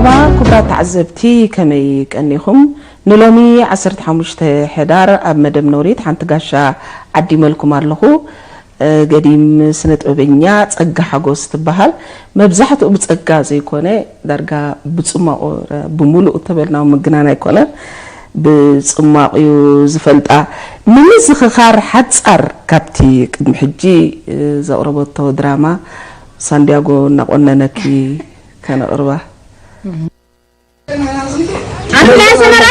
ክቡራት ተዓዘብቲ፣ ከመይ ቀኒኹም? ንሎሚ ዓሰርተ ሓሙሽተ ሕዳር ኣብ መደብ ኖሪት ሓንቲ ጋሻ ዓዲመልኩም ኣለኹ። እ፣ ገዲም ስነ ጥበበኛ ጸጋ ሓጎስ ትበሃል። መብዛሕትኡ ብጸጋ ዘይኮነ፣ ዳርጋ ብጽማቑ፣ ረ-፣ ብምሉኡ እተበልና ምግናን ኣይኮነን። ብጽማቕ እዩ ዝፈልጣ። ንምዝኽኻር ሓጻር ካብቲ ቅድሚ ሕጂ፣ እ፣ ዘቕረበቶ ድራማ ሳንዲያጎ እናቖነነኪ ከነቕርባ። ኣንቲ ናይ ኣሰመራ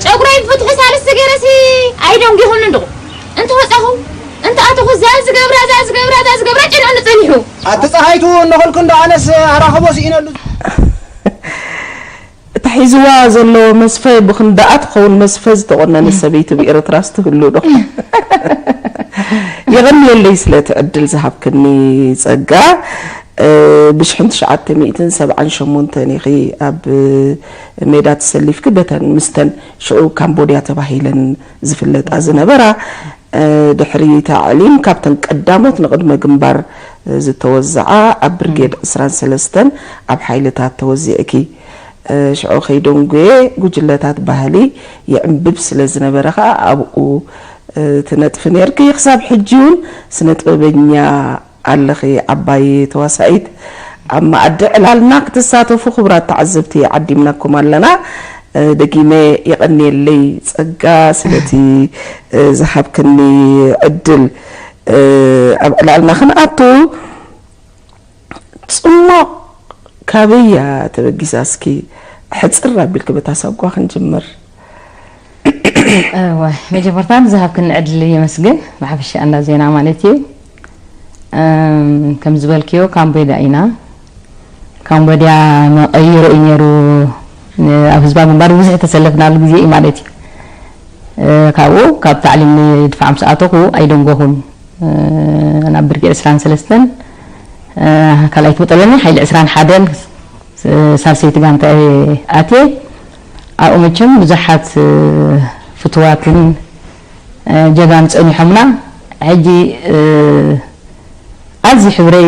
ጨጉረይ ብፍትሒ ሳልስቲ ገይረሲ ኣይደንጊኹን እንድኹ። እንተ ወጻኹ፣ እንተ ኣተኹ፣ እዛ ዝገብራ፣ እዛ ዝገብራ፣ እዛ ዝገብራ ጨንዑኒ ጸኒሑ። ኣቲ ጸሃይቱ እነኸልኩ እንዶ ኣነስ ኣራኽቦ ስኢነሉ። እታ ሒዝዋ ዘሎ መስፈ ብኽንዳኣ ትኸውን መስፈ ዝተቖነነት ሰበይቲ ብኤርትራስ ትህሉ ዶ? የቐንየለይ ስለቲ ዕድል ዝሃብክኒ ጸጋ። እ፣ ብሽሕን ትሽዓተ ሚእትን ሰብዓን ሸሞንተን ኢኺ ኣብ ሜዳ ተሰሊፍኪ፣ በተን ምስተን ሽዑ ካምቦድያ ተባሂለን ዝፍለጣ ዝነበራ፣ እ፣ ድሕሪ ታዕሊም ካብተን ቀዳሞት ንቕድመ ግንባር ዝተወዝዓ ኣብ ብርጌድ ዕስራን ሰለስተን ኣብ ሓይልታት ተወዚዕኪ። እ፣ ሽዑ ከይደንጉየ ጉጅለታት ባህሊ ይዕንብብ ስለ ዝነበረ ኸኣ ኣብኡ፣ እ፣ ትነጥፊ ነርኪ። ክሳብ ሕጂ እውን ስነ ጥበበኛ ኣለኺ ዓባይ ተዋሳኢት። ኣብ መኣዲ ዕላልና ክትሳተፉ ክቡራት ተዓዘብቲ ዓዲምናኩም ኣለና። እ፣ ደጊመ የቐንየለይ ጸጋ ስለቲ፣ እ፣ ዝሃብክኒ ዕድል። እ፣ ኣብ ዕላልና ክንኣቱ ጽማቕ ካበይ እያ ተበጊሳ? እስኪ ሕጽር ኣቢልኪ በታ ሳጓ ክንጅምር። እወ፣ መጀመርታ ንዝሃብክኒ ዕድል የመስግን፣ ብሓፈሻ እንዳ ዜና ማለት እዩ። እም፣ ከም ዝበልክዮ ካምቦድያ ኢና። ካምቦድያ መቐይሮ እዩ ነይሩ። ን-፣ ኣብ ህዝባዊ ግንባር ብዙሕ ተሰለፍናሉ ግዜ እዩ ማለት እዩ። እ፣ ካብኡ ካብ ታዕሊም ንድፋዕ ምስ ኣተኹ ኣይደንጎኹን። እ፣ ናብ ብርጌድ ዕስራን ሰለስተን፣ እ፣ ካልኣይቲ መጠለኒ ሓይሊ ዕስራን ሓደን ስ-፣ ሳልሰይቲ ጋንታ እየ ኣትየ። ኣብኡ መቸም ብዙሓት፣ እ፣ ፍቱዋትን፣ እ፣ ጀጋኑ ጸኒሖምና። ሕጂ፣ እ፣ ኣዝዩ ሕብረይ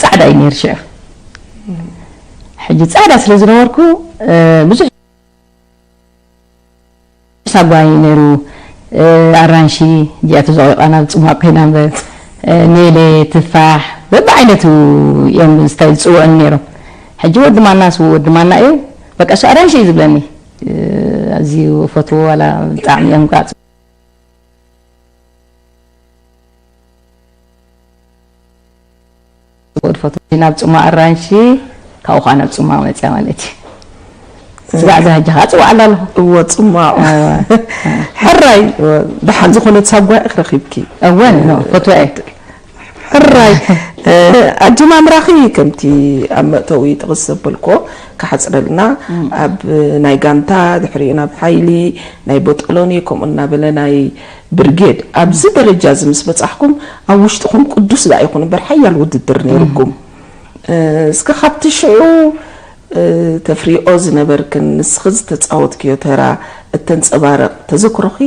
ጻዕዳ እዩ ነይሩ ሽዑ። ሕጂ ጻዕዳ ስለ ዝነበርኩ፣ እ፣ ብዙሕ ሳጓ እዩ ነይሩ። እ፣ ኣራንሺ እዚኣ ተዘቒቓ ናብ ጽማቕ ኮይና እምበር፣ እ፣ ሜለ፣ ትፋሕ፣ በብዓይነቱ እዮም ዝተ-፣ ዝጽውዑኒ ነይሮም። ሕጂ ወዲ ማና ስዉእ ወዲ ማና እዩ። በቃ እሱ ኣራንሺ እዩ ዝብለኒ። እ፣ ኣዝዩ እፈትዎ፣ ዋላ ብጣዕሚ እዮም ቃ-፣ ወድፈቱ ናብ ጽማቕ ኣራንሺ፣ ካብኡ ኸዓ ናብ ጽማቕ መጽያ ማለት እዩ። ስጋዕ እዛ ሕጂ ኸዓ ጽዋዕ ኣላ ኣለኹ። እወ፣ ጽማቕ። እወ። ሕራይ፣ እወ፣ ደሓን ዝኾነት ሳጓ ኢኺ ረኺብኪ። እወ፣ ኖ፣ ፈትዋ እየ። ሕራይ፣ እ፣ ኣጀማምራኺ ከምቲ ኣብ መእተዊ ጥቕስ ዘበልኮ ክሓጽረልና፣ እም። ኣብ ናይ ጋንታ፣ ድሕሪኡ ናብ ሓይሊ፣ ናይ ቦጠሎኒ፣ ከምኡ እናበለ ናይ ብርጌድ ኣብዚ ደረጃ እዚ ምስ በጻሕኩም፣ ኣብ ውሽጥኹም ቅዱስ ደኣ ይኹን እምበር ሓያል ውድድር ነይርኩም። እ፣ እስከ ካብቲ ሽዑ፣ እ፣ ተፍሪኦ ዝነበርክን ንስኺ ዝተጻወትክዮ ተራ እተንጸባርቕ ተዘክሮኺ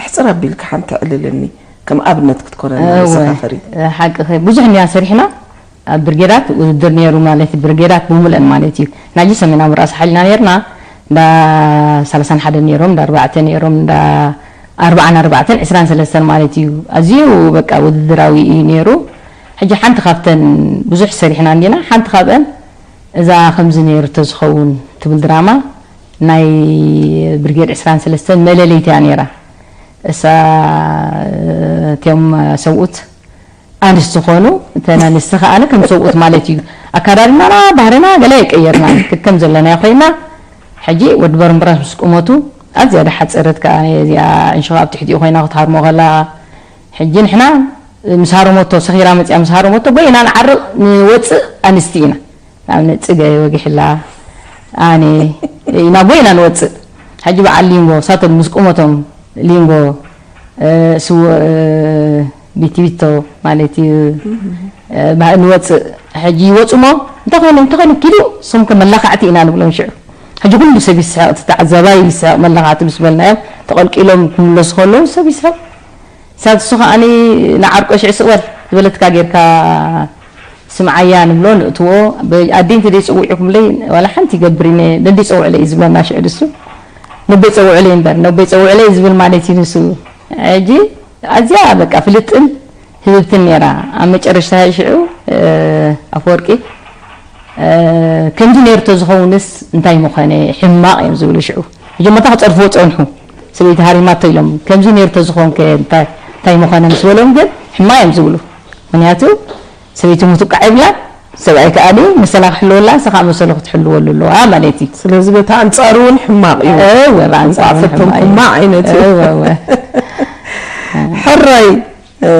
ኣሕጽር ኣቢልካ ሓንቲ ኣዕልልኒ፣ ከም ኣብነት ክትኮነና እወ፣ መዘኻኸሪት። ሓቅኺ፣ ብዙሕ እንዲና ሰሪሕና። ኣብ ብርጌዳት ውድድር ነይሩ ማለት እዩ። ብርጌዳት ብምሉአን ማለት እዩ። ናጂ ሰሜናዊ ራእሲ ሓይልና ነይርና፣ እንዳ ሰላሳን ሓደን ነይሮም፣ እንዳ ኣርባዕተ ነይሮም፣ እንዳ ኣርባዓን ኣርባዕተን፣ ዕስራን ሰለስተን ማለት እዩ። ኣዝዩ በቃ ውድድራዊ እዩ ነይሩ። ሕጂ ሓንቲ ካብተን ብዙሕ ሰሪሕና እንዲና፣ ሓንቲ ካብአን እዛ ከምዚ ነይሩ ተዝኸውን ትብል ድራማ ናይ ብርጌድ ዕስራን ሰለስተን መለለይቲ እያ ነይራ። እሳ፣ እቲኦም ሰብኡት ኣንስቲ ኾኑ፣ እተን ኣንስቲ ከኣ ከም ሰብኡት ማለት እዩ። ኣካዳድናና፣ ባህርና ገለ ኣይቀየርናን። ከከም ዘለናዮ ኮይና፣ ሕጂ ወዲ በርምብራስ ምስ ቁመቱ፣ ኣብ ዝያዳ ሓጸረት ከኣ እዚኣ ዕንሽኻ ኣብ ትሕቲኡ ኮይና ክትሃርሞ ከላ፣ ሕጂ ንሕና ምስ ሃረመቶ፣ ሰኺራ መጽያ ምስ ሃረመቶ፣ ጎይና ንዓርቕ ንወጽእ ኣንስቲ ኢና። ንኣብነት ጽገ ወጊሕላ፣ ኣነ ኢና ጎይና ንወጽእ። ሕጂ በዓል ሊንጎ፣ ሳቶም ምስ ቁመቶም ሊንጎ፣ እ፣ ስዉእ፣ እ፣ ቢቲቢቶ ማለት እዩ። እ፣ ባ-፣ ንወጽእ። ሕጂ ይወጹ እሞ፣ እንተኾይኑ፣ እንተኾይኑ ኪዱ፣ እሶም ከ መላኻዕቲ ኢና ንብሎም ሽዑ። ሕጂ ኩሉ ሰብ ይስሕቕ፣ እቲ ተዓዛባይ ይስሕቕ፣ መላኻዕቲ ምስ በልናዮም፣ ተቐልቂሎም ክምለሱ ከለዉ ሰብ ይስሕቕ። ሳብ እሱ ከኣኒ ንዓርቆ ሽዑ ስቕ በል ዝበለትካ ጌርካ ስምዓያ ንብሎ ንእትዎ። ኣዴንቲ ደይ ጽውዕኩምለይ ዋላ ሓንቲ ይገብር ኢነ ነዲ ጸውዕለይ እዩ ዝብለና ሽዑ ንሱ። ነቦይ ጸውዕለይ እምበር፣ ነቦይ ጸውዕለይ ዝብል ማለት እዩ ንሱ። ሕጂ ኣዝያ በቃ ፍልጥን ህብብትን ነይራ። ኣብ መጨረሽታ ሽዑ ኣፈወርቂ ከምዚ ነይሩ ተዝኸውንስ እንታይ ምኾነ? ሕማቕ እዮም ዝብሉ ሽዑ። መጀመርታ ክጸርፍዎ ጸንሑ። ሰበይቲ ሃሪማቶ ኢሎም፣ ከምዚ ነይሩ ተዝኾንከ እንታይ ምኾነ ምስ በሎም ግን ሕማቕ እዮም ዝብሉ። ምክንያቱ ሰበይቲ ምትቃዕ የብላን፣ ሰብኣይ ከኣ ድዩ መሰላ ክሕልወላ፣ ንሳ ከኣ መሰሉ ክትሕልወሉ ኣለዋ ማለት እዩ። ስለዚ በታ ኣንጻሩ እውን ሕማቕ እዩ። እወ፣ ብኣንጻሩ እውን ሕማቕ እዩ። ሕማቕ ዓይነት እዩ። እወ፣ እወ። ሕራይ፣ እ፣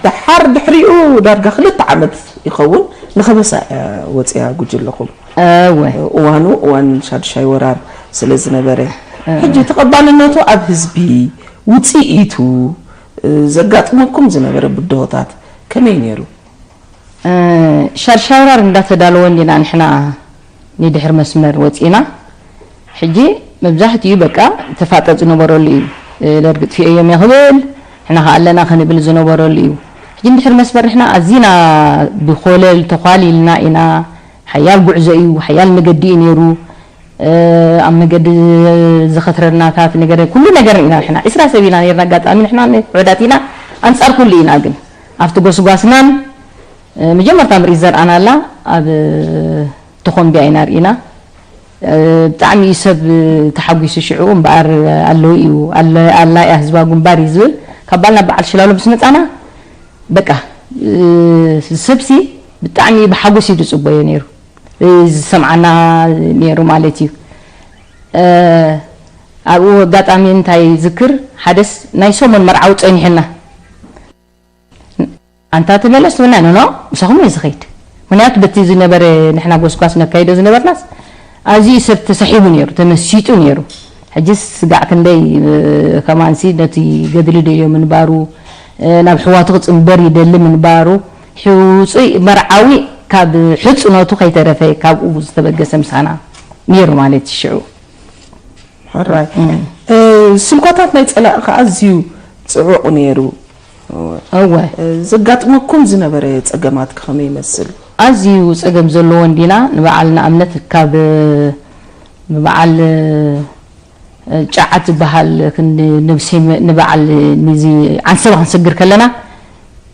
ደሓር ድሕሪኡ ዳርጋ ክልተ ዓመት ይኸውን ንኸበሳ እያ ወፂኣ ጉጅለኹም። እወ። እዋኑ እዋን ሻድሻይ ወራር ስለ ዝነበረ፣ ሕጂ ተቐባልነቱ ኣብ ህዝቢ፣ ውፅኢቱ፣ እ፣ ዘጋጥመኩም ዝነበረ ብድሆታት ከመይ ነይሩ? እ፣ ሻድሻይ ወራር እንዳተዳለወ እንዲና ንሕና ንድሕር መስመር ወፂና። ሕጂ መብዛሕትኡ በቃ ተፋጠጥ ዝነበረሉ እዩ። እ፣ ደርጊ ጥፊኦ እዮም እየ ክብል፣ ንሕና ከኣ ኣለና ክንብል ዝነበረሉ እዩ። ሕጂ ንድሕር መስመር ንሕና ኣዚና ብኮለል ተኳሊልና ኢና። ሓያል ጉዕዞ እዩ፣ ሓያል መገዲ እዩ ነይሩ። እ፣ ኣብ መገዲ ዝኸትረናታት ነገር፣ ኩሉ ነገር ኢና ንሕና። ዒስራ ሰብ ኢና ነይርና፣ ኣጋጣሚ ንሕና ውሑዳት ኢና፣ ኣንጻር ኩሉ ኢና ግን። ኣብቲ ጎስጓስናን፣ እ፣ መጀመርታ ምርኢት ዘርኣና ኣላ፣ ኣብ ተኾምቢያ ኢና ርኢና። እ፣ ብጣዕሚ እዩ ሰብ ተሓጒሱ ሽዑ፣ እምበኣር ኣለዉ እዩ፣ ኣለ-፣ ኣላ እያ ህዝባዊ ግንባር እዩ ዝብል። ካብ በዓል ናብ በዓል ሽላሎ ምስ መጻና፣ በቃ፣ እ፣ ሰብሲ ብጣዕሚ ብሓጎስ እዩ ዝጽበዮ ነይሩ። እ፣ ዝሰምዓና ነይሩ ማለት እዩ። እ፣ ኣብኡ ኣጋጣሚ እንታይ ዝክር፣ ሓደስ ናይ ሰሙን መርዓዊ ጸኒሕና። ኣንታ ተመለስ ትብልና፣ ኖ፣ ኖ፣ ምሳኹም እየ ዝኸይድ። ምክንያቱ በቲ ዝነበረ ንሕና ጎስጓስ ነካይዶ ዝነበርናስ፣ ኣዝዩ ሰብ ተሳሒቡ ነይሩ፣ ተመሲጡ ነይሩ። ሕጂ ስጋዕ ክንደይ፣ እ፣ ከማንሲ ነቲ ገድሊ ደልዮ ምንባሩ፣ እ፣ ናብ ሕዋቱ ክጽንበር ይደሊ ምንባሩ፣ ሕጹይ መርዓዊ ካብ ሕጽኖቱ ከይተረፈ ካብኡ ዝተበገሰ ምሳና ነይሩ ማለት እዩ ሽዑ። ሕራይ። እም። እ፣ ስልኳታት ናይ ጸላኢ ከኣ ኣዝዩ ጽዑቕ ነይሩ። እወ። እ፣ ዘጋጥመኩም ዝነበረ ጸገማት ከ ከመይ ይመስል? ኣዝዩ ጸገም ዘለዎ እንዲና፣ ንበዓል ንኣብነት ካብ፣ እ፣ ንበዓል፣ እ፣ ጫዓት ዝበሃል ክንዲ ነብሲ መ-፣ ንበዓል ንዚ ዓንሰባ ክንሰግር ከለና፣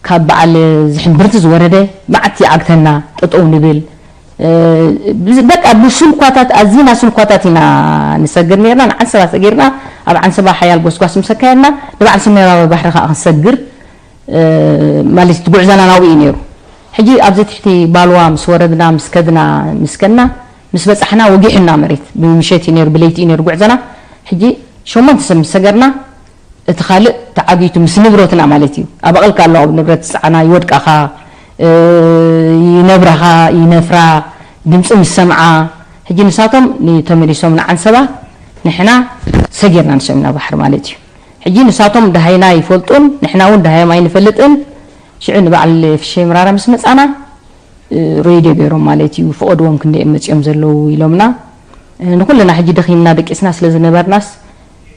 ካብ በዓል ዝሕንብርቲ ዝወረደ መዓት ይዓግተና፣ ጠጠው ንብል። እ፣ ብዝ-፣ በቃ ብስንኳታት፣ ኣዚና ስንኳታት ኢና ንሰግር ነይርና። ንዓንሰባ ሰጊርና፣ ኣብ ዓንሰባ ሓያል ጎስጓስ ምስ ኣካየድና፣ ንበዓል ሰሜናዊ ባሕሪ ከኣ ክንሰግር፣ እ፣ ማለት እቲ ጉዕዞና ናብኡ እዩ ነይሩ። ሕጂ ኣብዚ ትሕቲ ባልዋ ምስ ወረድና፣ ምስ ከድና፣ ምስ ከድና፣ ምስ በጻሕና ወጊሑና መሬት። ብምሸት እዩ ነይሩ፣ ብለይቲ እዩ ነይሩ ጉዕዞና። ሕጂ ሸሞንተ ሰብ ምስ ሰገርና፣ እቲ ካልእ ተዓጊቱ ምስ ንብረትና ማለት እዩ። ኣብ ኣቐልካ ኣለዋ፣ ኣብ ንብረት ዝጸዓና ይወድቃኻ፣ እ፣ ይነብራኻ፣ ይነፍራ፣ ድምጺ ምስ ሰምዓ። ሕጂ ንሳቶም ን-፣ ተመሊሶም ንዓንሰባ፣ ንሕና ሰጊርና ንሰሜናዊ ባሕሪ ማለት እዩ። ሕጂ ንሳቶም ደሃይና ይፈልጡን፣ ንሕና እውን ደሃዮም ኣይንፈልጥን። ሽዑ ንበዓል ፍሸይ መራራ ምስ መጻና፣ እ፣ ሬድዮ ገይሮም ማለት እዩ፣ ፍቐድዎም ክንደይ እዮም መጺኦም ዘለዉ ኢሎምና። እ፣ ንኹልና ሕጂ ደኺምና ደቂስና ስለ ዝነበርናስ፣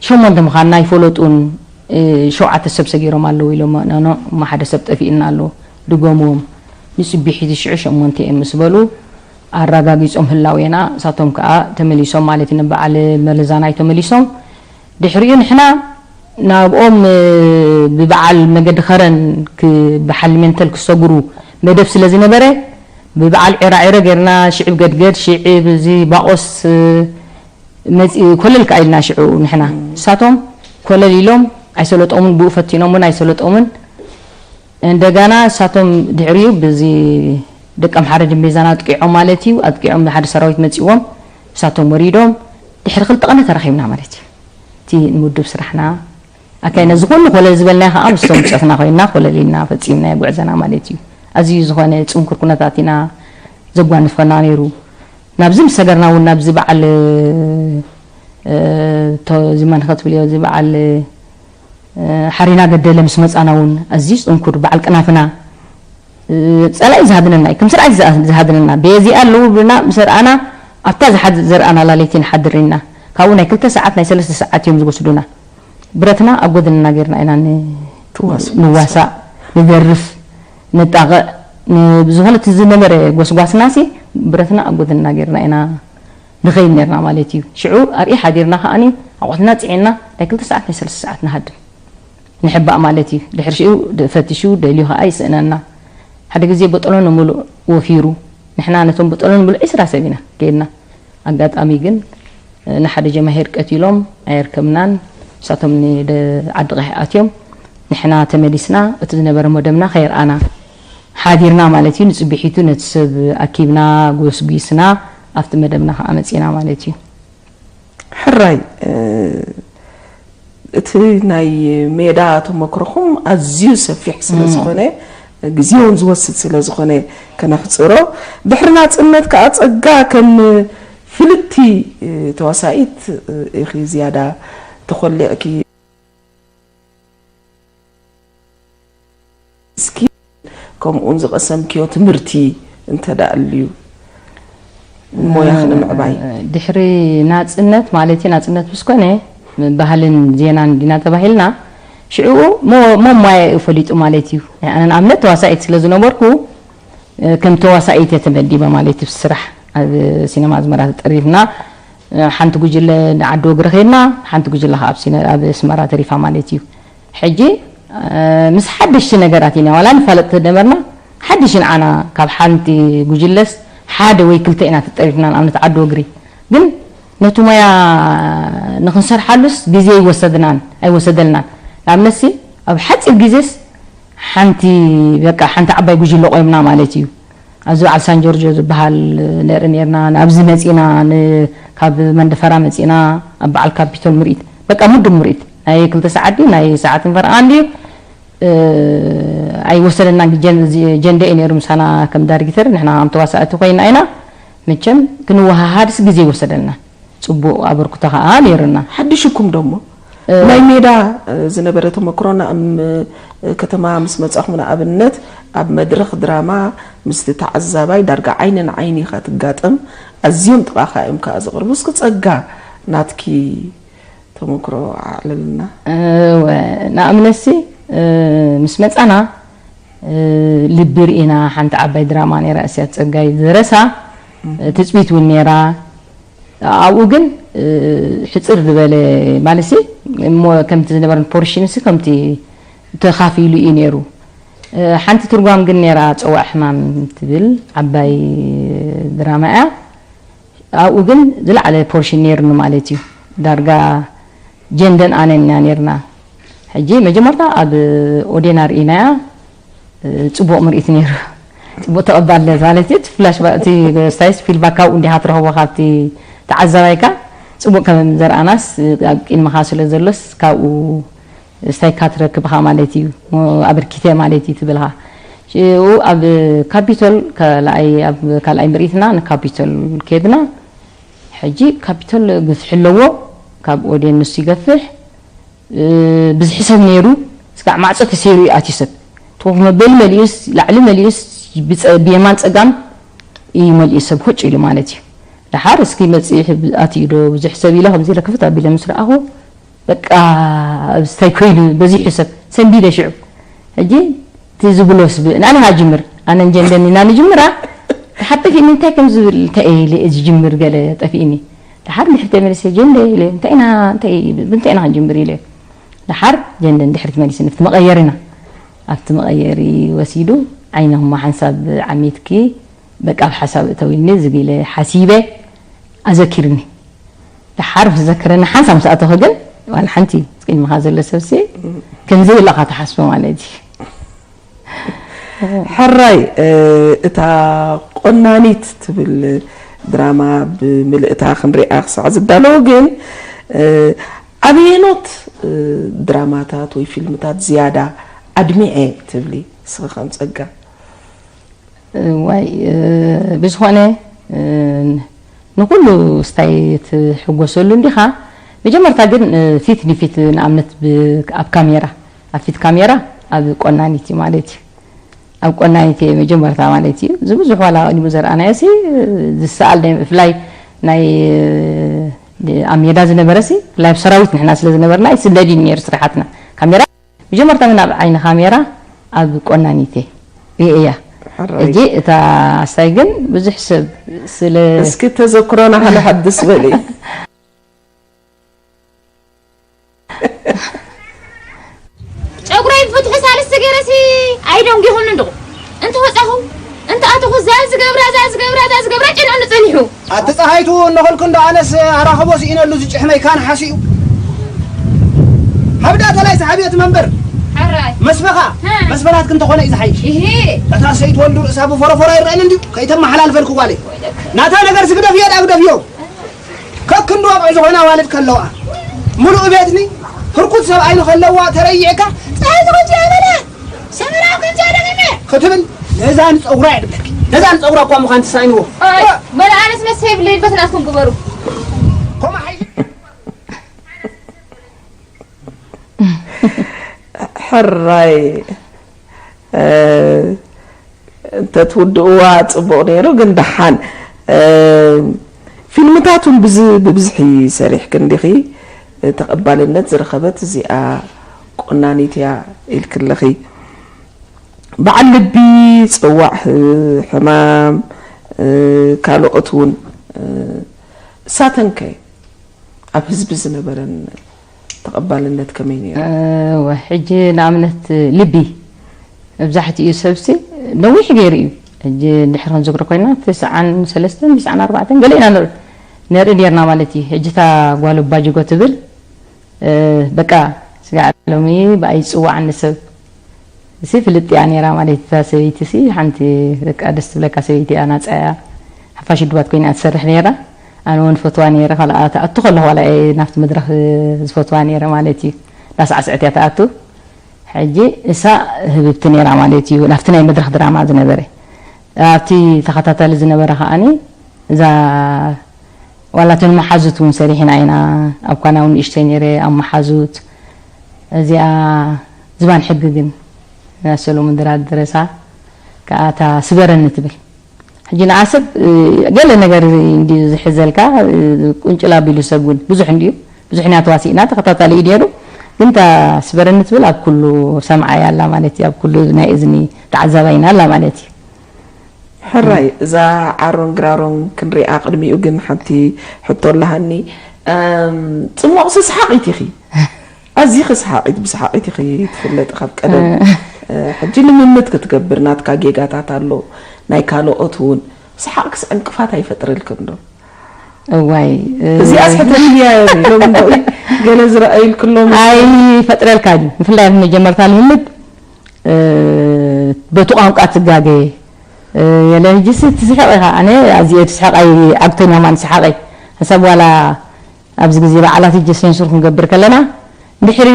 ሸሞንተ ምዃንና ኣይፈለጡን። እ፣ ሸውዓተ ሰብ ሰጊሮም ኣለዉ ኢሎም፣ ኖ፣ ኖ፣ እሞ ሓደ ሰብ ጠፊእና ኣሎ፣ ድገምዎም። ንጽቢሒቲ ሽዑ ሸሞንተ እዮም ምስ በሉ፣ ኣረጋጊጾም ህላዌና፣ ንሳቶም ከኣ ተመሊሶም ማለት እዩ፣ ንበዓል መለዛናይ ተመሊሶም። ድሕሪኡ ንሕና ናብኦም፣ እ፣ ብበዓል መገዲ ከረን ክ-፣ ብሓሊ ሜንተል ክሰግሩ መደብ ስለ ዝነበረ፣ ብበዓል ዒራዒሮ ጌርና፣ ሽዕብ ገድገድ፣ ሽዕብ እዚ ባቆስ፣ እ፣ መጺ-፣ ኮለል ከኣ ኢልና ሽዑ ንሕና። ንሳቶም ኮለል ኢሎም ኣይሰለጦምን፣ ብኡ ፈቲኖም እውን ኣይሰለጦምን። እንደገና ንሳቶም ድሕሪኡ ብዚ ደቀምሓረ ድምቤዛን ኣጥቂዖም ማለት እዩ። ኣጥቂዖም ሓደ ሰራዊት መጺዎም፣ ንሳቶም ወሪዶም፣ ድሕሪ ክልተ ቀነ ተራኺብና ማለት እዩ። እቲ ንምውድብ ስራሕና ኣካይና፣ እዚ ኩሉ ኮለል ዝበልናዮ ከዓ ምስቶም ጸፍና ኮይንና ኮለል ኢልና ፈጺምናዮ ጉዕዞና ማለት እዩ። ኣዝዩ ዝኾነ ጽንኩር ኩነታት ኢና ዘጓንፈና ነይሩ። ናብዚ ምስ ሰገርና እውን ናብዚ በዓል፣ እ፣ ቶ-፣ እዚ መን ከ ትብልዮ፣ እዚ በዓል፣ እ፣ ሓሪና ገደለ ምስ መጻና እውን ኣዝዩ ጽንኩር በዓል ቅናፍና፣ እ፣ ጸላኢ ዝሃድነና እዩ። ከም ስርዓት ዝኣ-፣ ዝሃድነና። በዚኣ ኣለዉ ብና ምስ ርኣና፣ ኣብታ ዝሓድ-፣ ዘርኣና ላለይቲ ንሓድር ኢና። ካብኡ ናይ ክልተ ሰዓት፣ ናይ ሰለስተ ሰዓት እዮም ዝወስዱና። ብረትና ኣብ ጎድንና ጌርና ኢና ን-፣ ትዋስኡ። ንዋሳእ፣ ንደርፍ፣ ንጣቕዕ። ብዝኾነ እቲ ዝነበረ ጎስጓስናሲ ብረትና ኣብ ጎድንና ጌርና ኢና ንኸይድ ነርና ማለት እዩ። ሽዑ ኣብኢ ሓዲርና ከዓኒ ኣቑሑትና ጽዒንና ናይ ክልተ ሰዓት ናይ ሰለስተ ሰዓት ንሃድም ንሕባእ ማለት እዩ። ድሕሪ ሽዑ ፈቲሹ ደልዩ ከኣ ይስእነና። ሓደ ግዜ በጠሎ ንምሉእ ወፊሩ፣ ንሕና ነቶም በጠሎ ንምሉእ ዒስራ ሰብ ኢና ከይድና። ኣጋጣሚ ግን ንሓደ ጀማሂር ቀቲሎም ኣየርከብናን። ንሳቶም ንደ ዓዲ ቀይሕ ኣትዮም፣ ንሕና ተመሊስና እቲ ዝነበረ መደብና ከየርኣና ሓዲርና ማለት እዩ። ንጽቢሒቱ ነቲ ሰብ ኣኪብና ጎስጒስና ኣብቲ መደብና ከኣ መጺና ማለት እዩ። ሕራይ እቲ ናይ ሜዳ ተመክሮኹም ኣዝዩ ሰፊሕ ስለ ዝኾነ ግዜ እውን ዝወስድ ስለ ዝኾነ ከነሕፅሮ። ድሕሪ ናፅነት ከዓ ፀጋ ከም ፍልጥቲ ተዋሳኢት ኢኺ ዝያዳ ተኾሊዕኪ። እስኪ ከምኡውን ዝቐሰምክዮ ትምህርቲ እንተ ደኣ ኣልዩ ሞያኺ ንምዕባይ። ድሕሪ ናጽነት ማለት እዩ፣ ናጽነት ምስ ኮነ ባህልን ዜናን ዲና ተባሂልና ሽዑ ሞ ሞ ሞያ እዩ ፈሊጡ ማለት እዩ። ኣነ ንኣብነት ተዋሳኢት ስለ ዝነበርኩ ከም ተዋሳኢት እየ ተመዲበ ማለት እዩ። ስራሕ ኣብ ሲነማ ኣዝመራ ተጠሪፍና ሓንቲ ጉጅለ ንዓዲ ወግሪ ኸድና፣ ሓንቲ ጉጅለ ኸዓ ኣብ ሲነ ኣብ ኣስመራ ተሪፋ ማለት እዩ። ሕጂ ምስ ሓደሽቲ ነገራት ኢና ዋላ ንፋለጥ ተደመርና ሓድሽ ንዓና ካብ ሓንቲ ጉጅለስ ሓደ ወይ ክልተ ኢና ተጠሪፍና ንኣብነት ዓዲ ወግሪ ግን ነቲ ሞያ ንኽንሰርሓሉስ ግዜ ይወሰድናን ኣይወሰደልናን ንኣብነትሲ ኣብ ሓፂር ግዜስ ሓንቲ በቃ ሓንቲ ዓባይ ጉጅለ ቆይምና ማለት እዩ። ኣብዚ በዓል ሳን ጆርጆ ዝበሃል ነርኢ ነርና፣ ናብዚ መጺና ን ካብ መንደፈራ መጺና ኣብ በዓል ካፒቶል ምርኢት በቃ ምዱብ ምርኢት ናይ ክልተ ሰዓት ድዩ ናይ ሰዓትን ፈረቓን ድዩ ኣይወሰደናን። ጀንደ እዩ ነይሩ ምሳና ከም ዳይሬክተር፣ ንሕና ከም ተዋሳእቲ ኮይና ኢና። መቸም ክንወሃሃድስ ግዜ ይወሰደልና። ጽቡቕ ኣበርክቶ ከኣ ነይሩና። ሓዲሽኩም ዶ እሞ ናይ ሜዳ ዝነበረ ተመክሮ ናብ ከተማ ምስ መጻኹም ንኣብነት ኣብ መድረኽ ድራማ ምስቲ ተዓዛባይ ዳርጋ ዓይኒ ንዓይኒ ኢኻ ትጋጠም። ኣዝዮም ጥቓኻ እዮም ከኣ ዝቕርቡ። እስኪ ጸጋ ናትኪ ተመክሮ ኣዕልልና። እወ ንኣብነትሲ ምስ መጻና ልቢ ርኢና ሓንቲ ዓባይ ድራማ ነይራ እስያት ጸጋይ ዝረሳ ትጽቢት እውን ነይራ ኣብኡ ግን ሕጽር ዝበለ ማለሲ እሞ ከምቲ ዝነበረን ፖርሽንሲ ከምቲ ተኻፊሉ እዩ ነይሩ ሓንቲ ትርጓም ግን ነይራ ፀዋዕ ሕማም ትብል ዓባይ ድራማ እያ ኣብኡ ግን ዝለዓለ ፖርሽን ነይሩኒ ማለት እዩ ዳርጋ ጀንደን ኣነን ኢና ነይርና ሕጂ መጀመርታ ኣብ ኦዴና ርኢናያ ጽቡቕ ምርኢት ነይሩ ጽቡቕ ተቐባልነት ማለት እዩ ፍላሽ እቲ ስታይስ ፊልባክ ካብኡ እንዲኻ ትረኽቦ ካብቲ ተዓዛባይካ ጽቡቕ ከም ዘርኣናስ ኣብ ቅድምኻ ስለ ዘሎስ ካብኡ ስታይካ ትረክብኻ ማለት እዩ ኣበርኪተ ማለት እዩ ትብልኻ ሽኡ ኣብ ካፒቶል ካልኣይ ኣብ ካልኣይ ምርኢትና ንካፒቶል ኬድና ሕጂ ካፒቶል ግፍሒ ኣለዎ ካብ ኦዴን ንሱ ይገፍሕ ብዝሒ ሰብ ነይሩ ስጋዕ ማዕፆ ተሰይሩ እዩ ኣትዩ ሰብ ትኹፍ መበሊ መሊኡስ ላዕሊ መሊኡስ ብየማን ፀጋም እዩ መሊኡ ሰብ ኮጭ ኢሉ ማለት እዩ ደሓር እስኪ መፅእ ኣትዩ ዶ ብዙሕ ሰብ ኢለ ከምዚ ኢለ ክፍት ኣቢለ ምስ ረኣኹ በቃ ስታይ ኮይኑ በዚሑ ሰብ ሰንቢደ ሽዑ ሕጂ እቲ ዝብሎስ ንኣነ ሃ ጅምር ኣነ እንጀንደኒ ኢና ንጅምራ ሓጠፊእኒ እንታይ ከም ዝብል እንታይ እየ ኢለ እየ ዝጅምር ገለ ጠፊእኒ ደሓር እንድሕር ተመሊሰ ጀንደ ኢለ እንታይ ኢና እንታይ ብምንታይ ኢና ክንጅምር ኢለ ደሓር ጀንደ እንድሕር ትመሊስኒ ኣብቲ መቐየሪና ኣብቲ መቐየሪ ወሲዱ ዓይኒ ክሞ ሓንሳብ ዓሚትኪ በቃ ኣብ ሓሳብ እተው ኢልኒ ዝግ ኢለ ሓሲበ ኣዘኪርኒ ደሓር ምስ ዘክረኒ ሓንሳብ ምስ ኣተኹ ግን ዋላ ሓንቲ ቅድሚኻ ዘሎ ሰብሲ ከምዚ ኢልካ ትሓስቦ ማለት እዩ ሕራይ እታ ቆናኒት ትብል ድራማ ብምልእታ ክንሪኣ ክሳዕ ዝዳለዉ ግን ኣበየኖት ድራማታት ወይ ፊልምታት ዝያዳ ኣድሚዐ ትብሊ ንስኺ ከም ፀጋ ዋይ ብዝኾነ ንኩሉ ስታይ ትሕጎሰሉ እንዲኻ መጀመርታ ግን ፊት ንፊት ንኣብነት ኣብ ካሜራ ኣብ ፊት ካሜራ ኣብ ቆናኒት እዩ ማለት እዩ ኣብ ቆናኒት እየ መጀመርታ ማለት እዩ ዝብዙሕ ዋላ ቀዲሙ ዘርኣናዮ ሲ ዝሰኣል ናይ ብፍላይ ናይ ኣብ ሜዳ ዝነበረ ሲ ብፍላይ ኣብ ሰራዊት ንሕና ስለ ዝነበርና ይስደድ እዩ ነይሩ ስራሓትና ካሜራ መጀመርታ ግን ኣብ ዓይኒ ካሜራ ኣብ ቆናኒቴ ርእያ ሕጂ እታ ኣስታይ ግን ብዙሕ ሰብ ስለ እስኪ ተዘክሮና ሓለ ሓድስ በሊ። ጨጉረይ ፍትሑ ሳልስቲ ገይረሲ ኣይደንጊኹኒ እንድኹ። እንተ ወጻኹ እንተ ኣተኹ ዛ ዝገብራ ዛ ዝገብራ ዛ ዝገብራ ጨንዑኒ ጸኒሑ። ኣቲ ጸሃይቱ እነኸልኩ እንዶ ኣነስ ኣራኸቦ ስኢነሉ ዝጭሕመይ ካን ሓሲኡ። ሃብዳ ተላይ ዝሓብየት መንበር። ሓራይ። መስበኻ። ሀ። መስበናት ክንተኾነ እዩ ዝሓይሽ። ይሄ። እታ ሰይት ወልዱ ርእሳ ብፎረፎራ ይረአን እንዲዩ። ከይተመሓላልፈልኩ ጓለይ። ናታ ነገር ስግደፍዮ ዳ ግደፍዮ። ከክንዲ ወቕዒ ዝኾነ ኣዋልድ ከለዋ፣ ምሉእ ቤትኒ ህርኩት ሰብኣይ ንኸለዋ ተረይዕካ፣ "ፀሓይ ዝኸንቱ ያበለ ሰመራዊ ከምዚ ኣደሚመ" ክትብል ነዛ ንፀጉራ የድብለኪ። ነዛ ንፀጉራ እኳ ምዃን ትሳኢንዎ። ኣይ፣ መርዓንስ መሰ ይብለይ፣ በትናትኩም ግበሩ። ከምኡ ሓይሽ ሕራይ እንተትውድእዋ ጽቡቕ ነይሩ፣ ግን ደሓን። ፊልምታት እውን ብዝ- ብብዝሒ ሰሪሕኪ እንዲኺ፣ ተቐባልነት ዝረኸበት እዚኣ ቆናኒት እያ ኢልኪ ኣለኺ። በዓል ልቢ፣ ጽዋዕ ህ- ሕማም፣ ካልኦት እውን። እሳተንከ ኣብ ህዝቢ ዝነበረን ተቐባልነት ከመይ ነይሩ? እወ፣ ሕጂ ንኣብነት ልቢ መብዛሕትኡ ሰብሲ ነዊሕ ገይሩ እዩ። ሕጂ እንድሕር ክንዝክሮ ኮይና ትስዓን ሰለስተን ትስዓን ኣርባዕተን ገለ ኢና ንር- ንርኢ ነርና ማለት እዩ። ሕጂ እታ ጓል ኣባጅጎ ትብል እ፣ በቃ ስጋዕ ሎሚ ብኣይ ዝጽዋዓኒ ሰብ እሲ ፍልጥ እያ ነይራ ማለት እታ ሰበይቲ ሲ ሓንቲ በቃ ደስ ትብለካ ሰበይቲ እያ ናጻ እያ ሓፋሽ ድባት ኮይና እያ ትሰርሕ ነይራ ኣነ እውን ፈትዋ ነይረ ካልኣ ትኣቱ ከለኹ ዋላ እየ ናብቲ መድረኽ ዝፈትዋ ነይረ ማለት እዩ ዳሳዕስዕት እያ ትኣቱ ሕጂ እሳ ህብብቲ ነይራ ማለት እዩ ናብቲ ናይ መድረኽ ድራማ ዝነበረ ኣብቲ ተኸታታሊ ዝነበረ ከኣኒ እዛ ዋላ እተን መሓዙት እውን ሰሪሕና ኢና ኣብ ኳና እውን ንእሽተይ ነይረ ኣብ መሓዙት እዚኣ ዝባን ሕጊ ግን ናይ ሰሎሙን ድራር ደረሳ ከዓ እታ ስበረኒ ትብል ሕጂ ንዓ ሰብ ገለ ነገር እንድዩ ዝሕዘልካ ቁንጭል ኣቢሉ ሰብ እውን ብዙሕ እንድዩ ብዙሕ ኢና ተዋሲእና ተኸታታሊ እዩ ነይሩ ግን እታ ስበረኒ ትብል ኣብ ኩሉ ሰምዓያ ኣላ ማለት እዩ ኣብ ኩሉ ናይ እዝኒ ተዓዛባይና ኣላ ማለት እዩ ሕራይ እዛ ዓሮን ግራሮን ክንሪኣ ቅድሚኡ ግን ሓንቲ ሕቶ ኣለሃኒ እም፣ ጽሞቕሲ ሰሓቒት ኢኺ ኣዚኺ ሰሓቒት ብሰሓቒት ኢኺ ትፍለጢ ካብ ቀደም እ፣ ሕጂ ልምምድ ክትገብር ናትካ ጌጋታት ኣሎ ናይ ካልኦት እውን ሰሓቕክስ ዕንቅፋት ኣይፈጥረልክን ዶ እዋይ እ፣ እዚኣስ ሕተትልያ ኢሎም እንደው ገለ ዝረኣዩልክሎም ኣይፈጥረልካ እዩ ብፍላይ ኣብ መጀመርታ ልምምድ በቲ ቋንቋ ትጋገ የለ ህጂ ሲ ትስሕቕ ኢኻ ኣነ ኣዚየ ትስሕቕ ኣይ ዓግቶኛ ማን ሰሓቐይ ሕሳብ ዋላ ኣብዚ ግዜ በዓላት ህጂ ሴንሱር ክንገብር ከለና ድሕሪ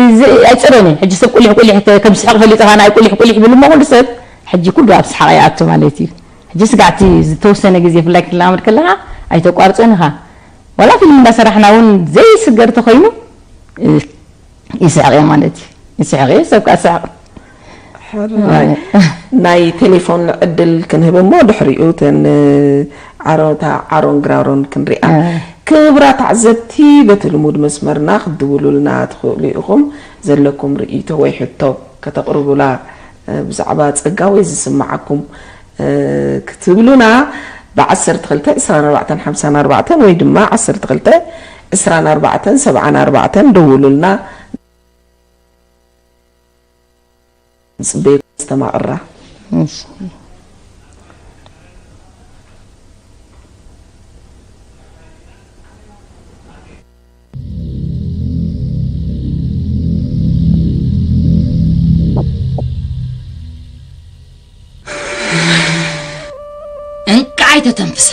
ኣይፅረን ሕጂ ሰብ ቁሊሕ ቁሊሕ ከም ዝስሕቕ ፈሊጥኻ ናይ ቁሊሕ ቁሊሕ ብልሞ ኩሉ ሰብ ሕጂ ኩሉ ኣብ ሰሓቕ ይኣቱ ማለት እዩ ሕጂ ስጋዕቲ ዝተወሰነ ግዜ ፍላይ ክላመድ ከለኻ ኣይተቋርፅን ኢኻ ዋላ ፊልም እንዳሰራሕና እውን ዘይስገር ተኾይኑ ይስሕቕ እየ ማለት እዩ ይስሕቕ እየ ሰብ ከዓ ስሕቕ ሕራይ ናይ ቴሌፎን ዕድል ክንህብ እሞ ድሕሪኡ ተን ዓሮታ ዓሮን ግራሮን ክንሪኣ ክብራ ታዕዘብቲ በቲ ልሙድ መስመርና ክትድውሉልና ትኽእሉ ኢኹም ዘለኩም ርእይቶ ወይ ሕቶ ከተቕርቡላ ብዛዕባ ጸጋ ወይ ዝስምዓኩም ክትብሉና ብ12-24-54 ወይ ድማ 12-24-74 ደውሉልና ንጽበየኩም ኣስተማቕራ። እንቃ ኣይተተንፍሳ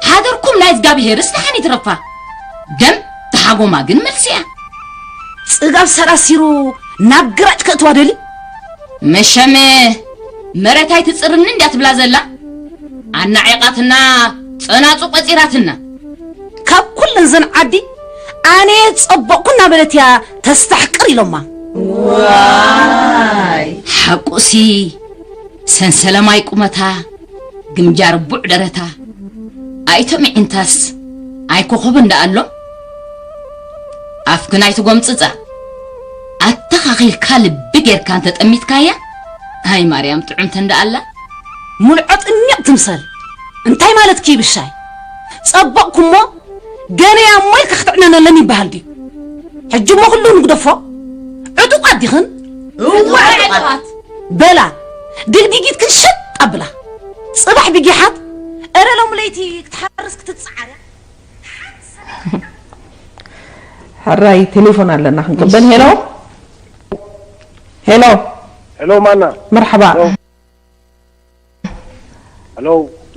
ሓደርኩም ናይ እግዚኣብሄርስ ደሓን ይትረፋ ደም ተሓጎማ ግን መልሲ እያ ጽጋብ ሰራሲሩ ናብ ግራጭ ከእትዋ ደሊ መሸም መሬት ኣይትጽርኒ እንድያ ትብላ ዘላ ኣናዒቓትና ጸናጹ ቆጺራትና ካብ ኩለን ዘን ዓዲ ኣነ ጸበቕኩ እናበለት እያ ተስተሕቅር ኢሎማ። ዋይ ሓቁሲ ሰንሰለማይ ቁመታ ግምጃ ርቡዕ ደረታ ኣይቶ ምዒንታስ ኣይ ኮኾብ እንዳ ኣሎ ኣፍክን ኣይትጎምጽጻ ኣተኻኺልካ ልቢ ጌርካ እንተጠሚትካያ ኣይ ማርያም ጥዑምቲ እንዳ ኣላ። ሙልዖ ጥኒቕ ትምሰል። እንታይ ማለት ክይብሻይ? ጸበቕኩሞ ገነያ እሞ ኢልካ ክትዕነነለን ይበሃል ድዩ? ሕጂ እሞ ኩሉ ንግደፎ። ዕጡቓት ዲኽን? እወ ዕጡቓት። በላ ድልጊጊትክን ሸጥ ኣብላ። ጽባሕ ብጊሓት እረ ሎም ለይቲ ክትሓርስ ክትጽዓር እያ። ሕራይ ቴሌፎን ኣለና ክንቅበል። ሄሎ ሄሎ። ሄሎ ማና። መርሓባ። ሄሎ።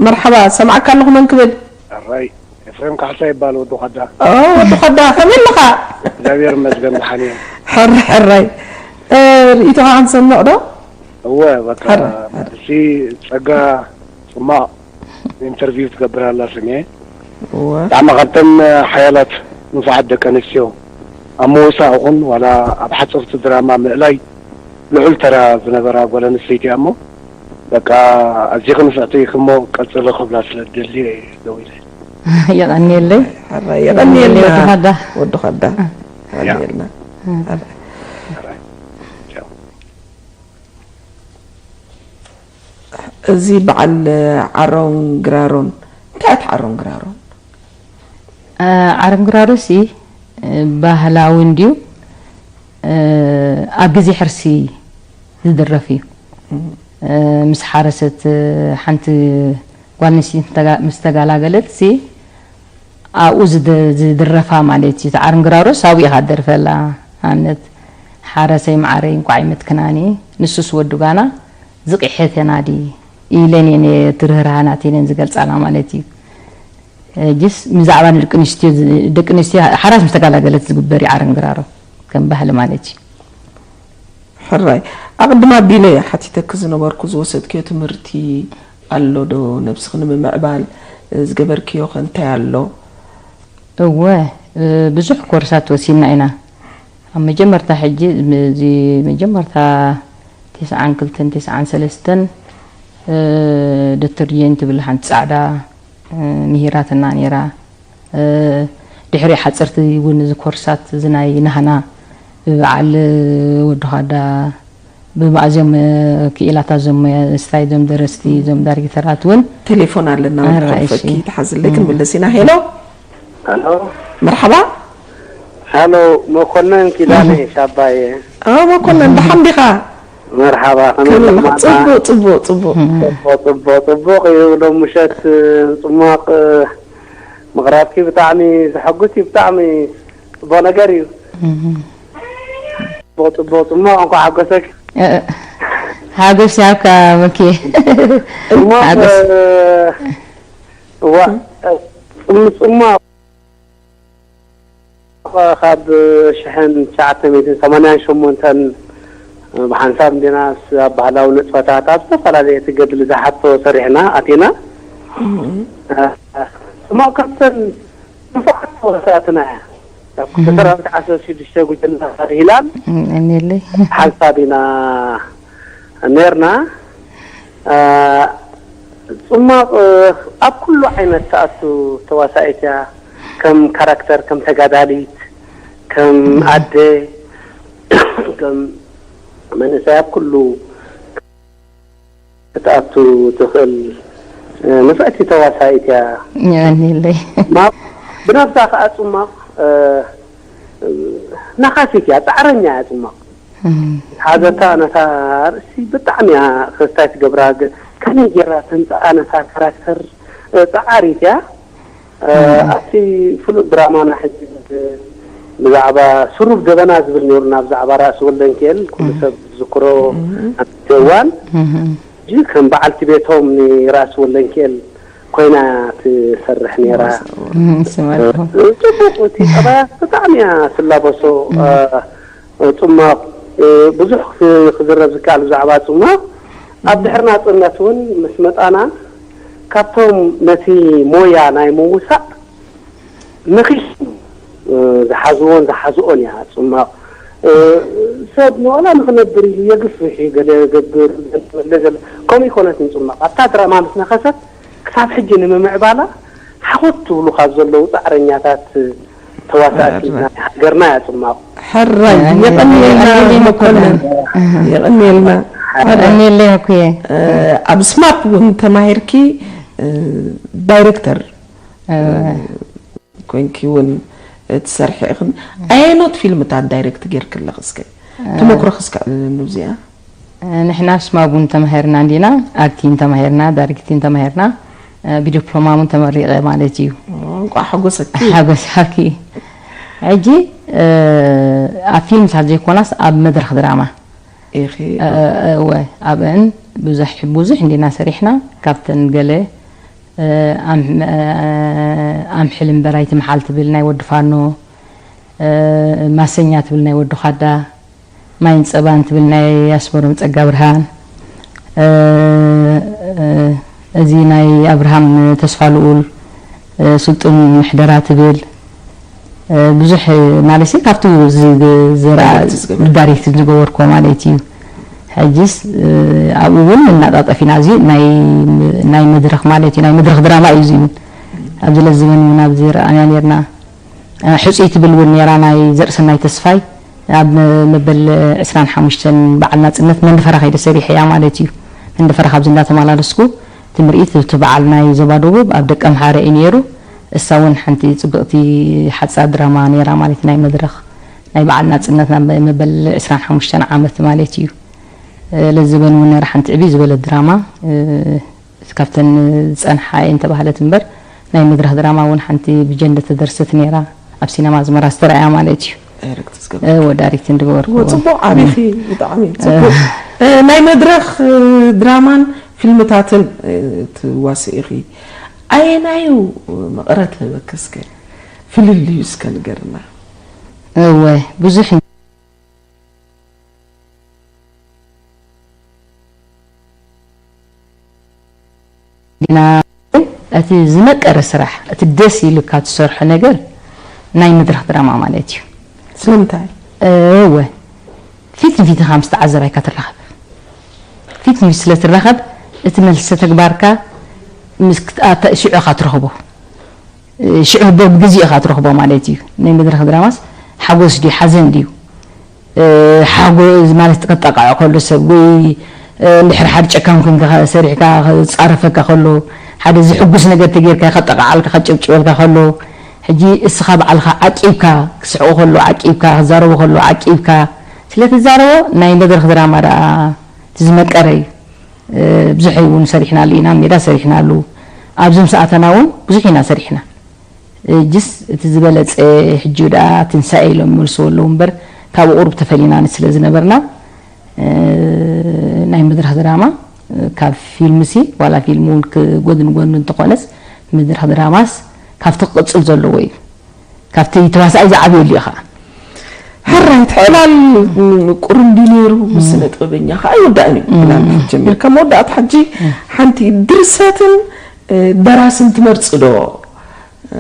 መርሓባ ሰማዕካ ኣለኹ። መን ክብል? ሕራይ ኤፍሬም ካሕሳ ይባል ወዲ ኳዳ። ኦ ወዲ ኳዳ ከመይ ኣለኻ? እግዚኣብሔር ይመስገን ደሓን እየ። ሕራይ ሕራይ። እ፣ ርእይቶኻ ክንሰምዕ ዶ? እወ በቃ። ሕራይ፣ ሕራይ። እሲ ጸጋ ጽማቕ ኢንተርቪው ትገብር ኣላ ስሜ። እወ። ብጣዕሚ ካብተን ሓያላት ንፉዓት ደቂ ኣንስትዮ ኣብ ምውሳእ ይኹን ዋላ ኣብ ሓፀርቲ ድራማ ምእላይ ልዑል ተራ ዝነበራ ጓል ኣንስተይቲ እያ እሞ በቃ ኣዚኺ ንፍዕቲ ኢኺ እሞ ቀፅሊ ክብላ ስለ ዝደሊ እየ ደዊለ። የቐንየለይ። ሕራይ የቐንየልና። ወዲ ኸዳ። ወዲ ኸዳ። የቐንየልና። ሕራይ። እዚ በዓል ዓሮን ግራሮን እንታይ እቲ ዓሮን ግራሮን? ዓረንግራሮሲ ባህላዊ እንድዩ፣ ኣብ ግዜ ሕርሲ ዝድረፍ እዩ። ምስ ሓረሰት ሓንቲ ጓል ኣንስተይቲ ምስ ተጋ- ምስ ተጋላገለት ሲ ኣብኡ ዝድ- ዝድረፋ ማለት እዩ። እቲ ዓረንግራሮስ ኣብኡ ኢኻ ትደርፈላ። ኣብነት ሓረሰይ መዓረይ እንቋዕ ይመትክናኒ ንሱስ ወዲ ጓና ዝቒሐተና ድዪ ኢለን እየን እቲ ርህራሀ ናተይ ኢለን ዝገልጻላ ማለት እዩ። ሕጅስ ብዛዕባ ንደቂ ኣንስትዮ ዝ- ደቂ ኣንስትዮ ሓራስ ምስ ተጋላገለት ዝግበር እዩ ዓረንግራሮ ከም ባህሊ ማለት እዩ። ሕራይ ኣቕድም ኣቢለ ሓቲተኪ ዝነበርኩ ዝወሰድክዮ ትምህርቲ ኣሎ ዶ ነብስኺ ንምምዕባል ዝገበርክዮ ከ እንታይ ኣሎ? እወ ብዙሕ ኮርሳት ወሲድና ኢና። ኣብ መጀመርታ ሕጂ እዚ መጀመርታ ተስዓን ክልተን ተስዓን ሰለስተን ዶክተር ጄን ትብል ሓንቲ ጻዕዳ ምሂራትና ነይራ። ድሕሪ ሓፀርቲ እውን እዚ ኮርሳት እዚ ናይ ናህና ብበዓል ወዲ ኻዳ ብማእዝዮም ክኢላታት ዞም ስታይ ዞም ደረስቲ ዞም ዳይሬክተራት እውን ቴሌፎን ኣለና ወዲ ሓልፈኪ ተሓዝለይ ክንምለስ ኢና። ሄሎ ሄሎ መርሓባ ሄሎ መኮነን ኪዳነ ሻባየ ኦ መኮነን ደሓን ዲኻ? መርሓባ ከመይ ኣለኻ? ከመይ ጽቡቅ ጽቡቅ ጽቡቅ ጽቡቅ ጽቡቅ እዩ። ሎም ምሸት ጽማቕ ምቕራብኪ ብጣዕሚ ዘሐጉስ እዩ። ብጣዕሚ ጽቡቅ ነገር እዩ። ጽቡቅ ጽቡቅ ጽማቕ እንኳዕ ሓጎሰኪ። ሓጎስ ያብካ መኬ ጽማቕ ሓጎስ እዋ ጽም- ጽማቕ ካብ ሽሕን ትሽዓተ ሚእትን ሰማንያን ሸሞንተን ብሓንሳብ እንዲናስ ኣብ ባህላዊ ንጥፈታት ኣብ ዝተፈላለየ እቲ ገድሊ ዝሓቶ ሰሪሕና ኣቲና። ጽማቕ ካብተን ንፉዓት ተዋሳእትና እያ። ካብ ክልተ ሰራዊት ዓሰርተ ሽዱሽተ ጉጅለ ሂላል እኔለይ ሓንሳብ ኢና ነርና። ጽማቕ ኣብ ኩሉ ዓይነት ትኣቱ ተዋሳኢት እያ። ከም ካራክተር፣ ከም ተጋዳሊት፣ ከም ኣደ፣ ከም መንእሰይ ኣብ ኩሉ ክትኣቱ ትኽእል ንፍዕቲ ተዋሳኢት እያ። የቐንየለይ ማ- ብነብሳ ከዓ ጽማቕ ነኻሲት እያ፣ ጻዕረኛ እያ ጽማቕ። ሓዘታ ነታ ርእሲ ብጣዕሚ እያ ክስታይ ትገብራ። ግ- ከመይ ጌራ ተምፅኣ ነታ ካራክተር እ፣ ፃዓሪት እያ። እ፣ ኣብቲ ፍሉጥ ድራማና ሕጂ ብ- ብዛዕባ ስሩብ ገበና ዝብል ነይሩና፣ ብዛዕባ ራእሲ ወልደንኪኤል ኩሉ ሰብ ዝዝክሮ ኣብቲ እዋን ሕጂ ከም በዓልቲ ቤቶም ንራእሲ ወልደንኪኤል ኮይና ትሰርሕ ነይራ። ስማልኩም ጽቡቕ እቲ ጠባያት ብጣዕሚ እያ ትላበሶ። እ፣ ጽማቕ እ፣ ብዙሕ ክ- ክዝረብ ዝከኣል ብዛዕባ ጽማቕ ኣብ ድሕሪ ናጽነት እውን ምስ መጻና ካብቶም ነቲ ሞያ ናይ ምውሳእ ነኺሱ እ፣ ዝሓዝዎን ዝሓዝኦን እያ ጽማቕ። እ፣ ሰብ ንዋላ ንኽነብር ኢሉ የግፍሕ እዩ፣ ገለ ገብር፣ ገለ ገለ። ከምኡ ይኮነትን ጽማቕ። ኣብታ ድራማ ምስ ነኸሰት ክሳብ ሕጂ ንምምዕባላ ሓወት ትብሉ ካብ ዘለዉ ጻዕረኛታት ተዋሳእቲ ናይ ሃገርና እያ ጽማቕ። ሕራይ፣ የቐንየልና መኮነን። የቐንየልና። የቐንየለይ ኣኩየ። ኣብ ስማፕ እውን ተማሂርኪ፣ ዳይሬክተር ኮይንኪ እውን ትሰርሒ ኢኽን። ኣየኖት ፊልምታት ዳይሬክት ጌርኪ ኣለኺ? እስከ ተመክሮኺ እስከ ኣዕልለኒ ብዚኣ። ንሕና ኣብ ስማብ እውን ተማሂርና እንዲና፣ ኣክቲንግ ተማሂርና፣ ዳይሬክቲንግ ተማሂርና፣ ብዲፕሎማ እውን ተመሪቐ ማለት እዩ። እንቋዕ ሓጎሰኪ። ሓጎሳኪ። ሕጂ ኣብ ፊልምታት ዘይኮናስ ኣብ መድረኽ ድራማ ኢኺ። እወ፣ ኣብአን ብዙሕ ብዙሕ እንዲና ሰሪሕና። ካብተን ገለ ኣምሕል እምበር ኣይትምሓል ትብል ናይ ወዲ ፋኖ፣ ማሰኛ ትብል ናይ ወዲ ኻዳ፣ ማይን ጸባን ትብል ናይ ኣስመሮም ጸጋ ብርሃን፣ እዚ ናይ ኣብርሃም ተስፋ ልኡል፣ ስልጡን ምሕደራ ትብል፣ ብዙሕ ማለት ሲ ካብቲ ዝረኣ ዳይሬክት ዝገበርኩ ማለት እዩ። ሕጅስ ኣብኡ እውን እናጣጠፊና፣ እዚ ናይ መድረኽ ማለት እዩ፣ ናይ መድረኽ ድራማ እዩ። እዚ እውን ኣብዚ ለዝበን እውን ኣብዚ ረኣና ነርና። ሕፁይ ትብል እውን ነራ ናይ ዘርእሰናይ ተስፋይ ኣብ መበል ዕስራን ሓሙሽተን በዓል ናፅነት መንደፈራ ከይደ ሰሪሐ እያ ማለት እዩ። መንደፈራ ካብዚ እንዳተመላለስኩ ትምርኢት እቲ በዓል ናይ ዞባ ደቡብ ኣብ ደቀ ምሓረ እዩ ነይሩ። እሳ እውን ሓንቲ ፅብቕቲ ሓፃር ድራማ ነይራ ማለት ናይ መድረኽ ናይ በዓል ናፅነት ናብ መበል ዕስራን ሓሙሽተን ዓመት ማለት እዩ። ለዝበን እውን ነራ ሓንቲ ዕብይ ዝበለት ድራማ ካብተን ዝፀንሓ እየን ተባህለት እምበር ናይ መድረኽ ድራማ እውን ሓንቲ ብጀንደ ተደርሰት ነይራ ኣብ ሲነማ ኣዝመራ ዝተረኣያ ማለት እዩ። ዳይሬክት ዝገበርኩ። እወ፣ ዳይሬክት እንድገበርኩ። እወ፣ ጽቡቕ ዓቢኺ፣ ብጣዕሚ ጽቡቕ። ናይ መድረኽ ድራማን ፊልምታትን ትዋስእ ኢኺ። ኣየናዩ መቐረት ህበኪ እስከ ፍልልዩ እስከ ንገርና። እወ፣ ብዙሕ ኢና እቲ ዝመቀረ ስራሕ፣ እቲ ደስ ኢሉካ ትሰርሖ ነገር ናይ መድረኽ ድራማ ማለት እዩ። ስለምንታይ? እወ፣ ፊት ንፊትኻ ምስ ተዓዘባይካ ትራኸብ። ፊት ንፊት ስለ ትራኸብ፣ እቲ መልሰ ተግባርካ ምስ ክት-፣ ኣታ-፣ ሽዑ ኢኻ ትረኽቦ። ሽዑ በብ ግዜ ኢኻ ትረኽቦ ማለት እዩ። ናይ መድረኽ ድራማስ ሓጎስ ድዩ ሓዘን ድዩ? ሓጎስ ማለት ከጠቃዕ ከሎ ሰብ ወይ እንድሕር ሓደ ጨካን ኮንካ ሰሪሕካ ክጻረፈካ ከሎ፣ ሓደ ዝሕጉስ ነገር ተጌርካ ከጠቃዓልካ ከጨብጭበልካ ከሎ፣ ሕጂ እስኻ ባዕልኻ ዓቂብካ ክስሕቁ ከሎ ዓቂብካ ክዛረቡ ከሎ ዓቂብካ ስለ ትዛረቦ ናይ መድረኽ ድራማ ደኣ እቲ ዝመቀረ እዩ። ብዙሕ እውን ሰሪሕናሉ ኢና፣ ሜዳ ሰሪሕናሉ። ኣብዚ ምስ ኣተና እውን ብዙሕ ኢና ሰሪሕና። ጅስ እቲ ዝበለጸ ሕጂ ደኣ ትንሳኤ ኢሎም ይመልስዎ ኣለዉ እምበር፣ ካብኡ ቁሩብ ተፈሊና ስለ ዝነበርና፣ ናይ መድረኽ ድራማ ካብ ፊልምሲ፣ ዋላ ፊልም እውን ክ-፣ ጎድን ጎድን እንተኾነስ፣ መድረኽ ድራማስ ካብቲ ክቕጽል ዘለዎ እዩ። ካብቲ ተዋሳኣይ ዝዓብየሉ እዩ ኸዓ። ሕራይ፣ እቲ ዕላል ምቁር እንዲ ነይሩ፣ ምስ ስነ ጥበበኛ ኸዓ ኣይወዳእን እዩ። ዕላል ጀሚርካ መወዳእታ ሕጂ ሓንቲ ድርሰትን፣ እ፣ ደራስን ትመርጽ ዶ? እ፣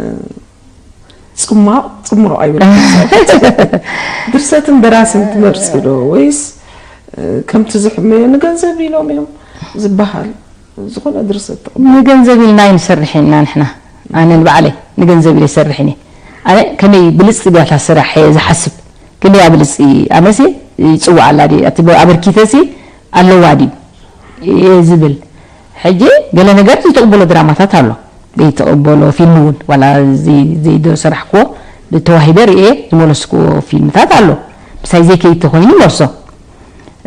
ጽማቕ፣ ጽምሮ ኣይበልኩ። ድርሰትን ደራስን ትመርጽ ዶ? ወይስ፣ እ፣ ከምቲ ዝሕመዮ ንገንዘብ ኢሎም እዮም ዝበሃል? ዝኾነ ድርሰት ተቐበል። ንገንዘብ ኢልና ኣይንሰርሕ ኢና ንሕና። ኣነ ንባዕለይ ንገንዘብ ኢለ ይሰርሕ እየ። ኣነ ከመይ ብልጽቲ ቢያታ ስራሕ እየ ዝሓስብ። ክንደይ ኣብልጽቲ ኣነሲ ይጽዋዕ ኣላ ድዩ? እቲ ኣበርኪተሲ ኣለዋ ድዩ? እየ ዝብል። ሕጂ ገለ ነገር ዘይተቕበሎ ድራማታት ኣሎ። ዘይተቕበሎ ፊልም እውን፣ ዋላ ዘይ-፣ ዘይዶ ሰራሕክዎ፣ ብተዋሂደ ርእየ ዝመለስክዎ ፊልምታት ኣሎ። ምሳይ ዘይከይድ ተኾይኑ ይመልሶ።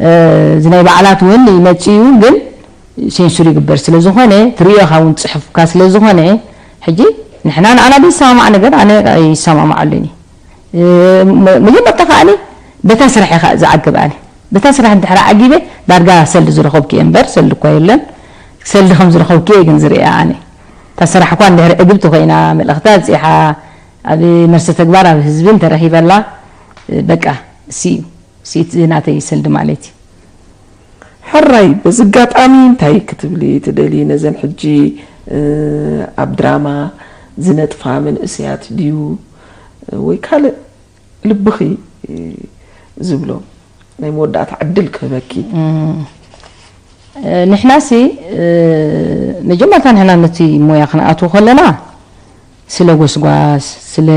እ፣ እዚ ናይ በዓላት እውን ይመጽእ እዩ፣ ግን ሴንሱር ይግበር ስለ ዝኾነ፣ ትርእዮኻ እውን ጽሑፍካ ስለ ዝኾነ፣ ሕጂ ንሕና ንኣና ዘይሰማማዕ ነገር ኣነ ኣይሰማማዓሉን እዩ። እ፣ መ-፣ መጀመርታ ከኣ በታ ስራሕ ኢኻ ዝዓግብ ኣነ። በታ ስራሕ እንድሕር ዓጊበ፣ ዳርጋ ሰልዲ ዝረኸብኩ እየ እምበር፣ ሰልዲ እኳ የለን። ሰልዲ ከም ዝረኸብኩ እየ ግን ዝርእያ ኣነ። እታ ስራሕ እኳ እንድሕር ዕግብቲ ኮይና፣ መልእኽቲ ኣብጺሓ፣ ኣብ መርሲ ተግባር ኣብ ህዝቢ እንተረኺበላ፣ በቃ፣ እሲ እዩ። እሲ እቲ ናተይ ሰልዲ ማለት እዩ። ሕራይ፣ በዚ ኣጋጣሚ እንታይ ክትብሊ ትደሊ ነዘን ሕጂ፣ እ፣ ኣብ ድራማ ዝነጥፋ መንእሰያት ድዩ፣ እ፣ ወይ ካልእ ልብኺ፣ እ፣ ዝብሎ ናይ መወዳእታ ዕድል ክህበኪ? እም፣ እ፣ ንሕናሲ፣ እ፣ መጀመርታ ንሕና ነቲ ሞያ ክንኣትዎ ከለና ስለ ጎስጓስ፣ ስለ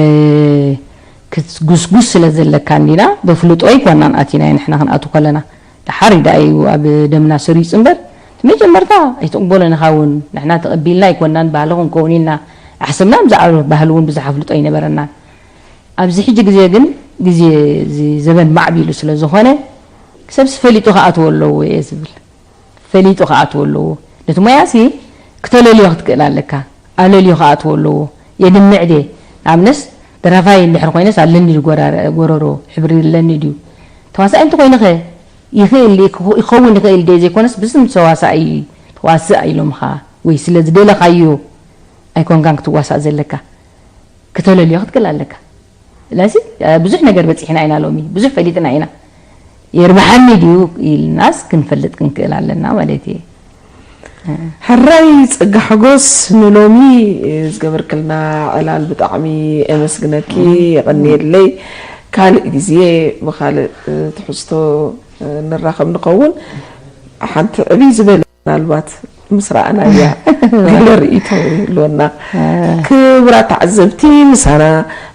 ክትጉስጉስ ስለ ዘለካ እንዲና፣ በፍልጦ ኣይኮናን ኣቲናዮ ንሕና ክንኣቱ ከለና። ደሓር ደኣ እዩ ኣብ ደምና ሰሪጹ እምበር፣ እቲ መጀመርታ ኣይትቕበሎን ኢኻ እውን፣ ንሕና ተቐቢልና ኣይኮናን፣ ባህሊ ክንከውን ኢልና ኣይሓሰብናን፣ ብዛዕባ ባህሊ እውን ብዙሕ ኣፍልጦ ኣይነበረናን። ኣብዚ ሕጂ ግዜ ግን፣ ግዜ እዚ ዘበን ማዕቢሉ ስለ ዝኾነ፣ ሰብሲ ፈሊጡ ክኣትዎ ኣለዎ እየ ዝብል። ፈሊጡ ክኣትዎ ኣለዎ። ነቲ ሞያሲ ክተለልዮ ክትክእል ኣለካ። ኣለልዮ ክኣትዎ ኣለዎ። የድምዕ ድየ? ንኣብነስ ደራፋይ እንድሕር ኮይነስ ኣለኒ ድዩ ጎራረ-፣ ጎረሮ፣ ሕብሪ ኣለኒ ድዩ? ተዋሳኣይ እንተኾይነ ኸ ይኽእል ድየ? ክኾ-፣ ይኸውን ይኽእል ድየ ዘይኮነስ ብስም ተዋሳኣይ ተዋስእ ኢሎምኻ ወይ ስለ ዝደለኻዮ ኣይኮንካን ክትዋሳእ ዘለካ። ክተለልዮ ክትክእል ኣለካ። ስለዚ ብዙሕ ነገር በጺሕና ኢና ሎሚ፣ ብዙሕ ፈሊጥና ኢና። የርብሓኒ ድዩ ኢልናስ ክንፈልጥ ክንክእል ኣለና ማለት እየ። ሕራይ ጸጋ ሓጎስ ንሎሚ ዝገበርክልና ዕላል ብጣዕሚ የመስግነኪ፣ የቐንየለይ። ካልእ ግዜ ብኻልእ ትሕዝቶ ንራኸብ ንኸውን። ሓንቲ ዕብይ ዝበለ ምናልባት ምስ ረኣናያ ገለ ርእይቶ ይህልወና። ክቡራት ተዓዘብቲ ምሳና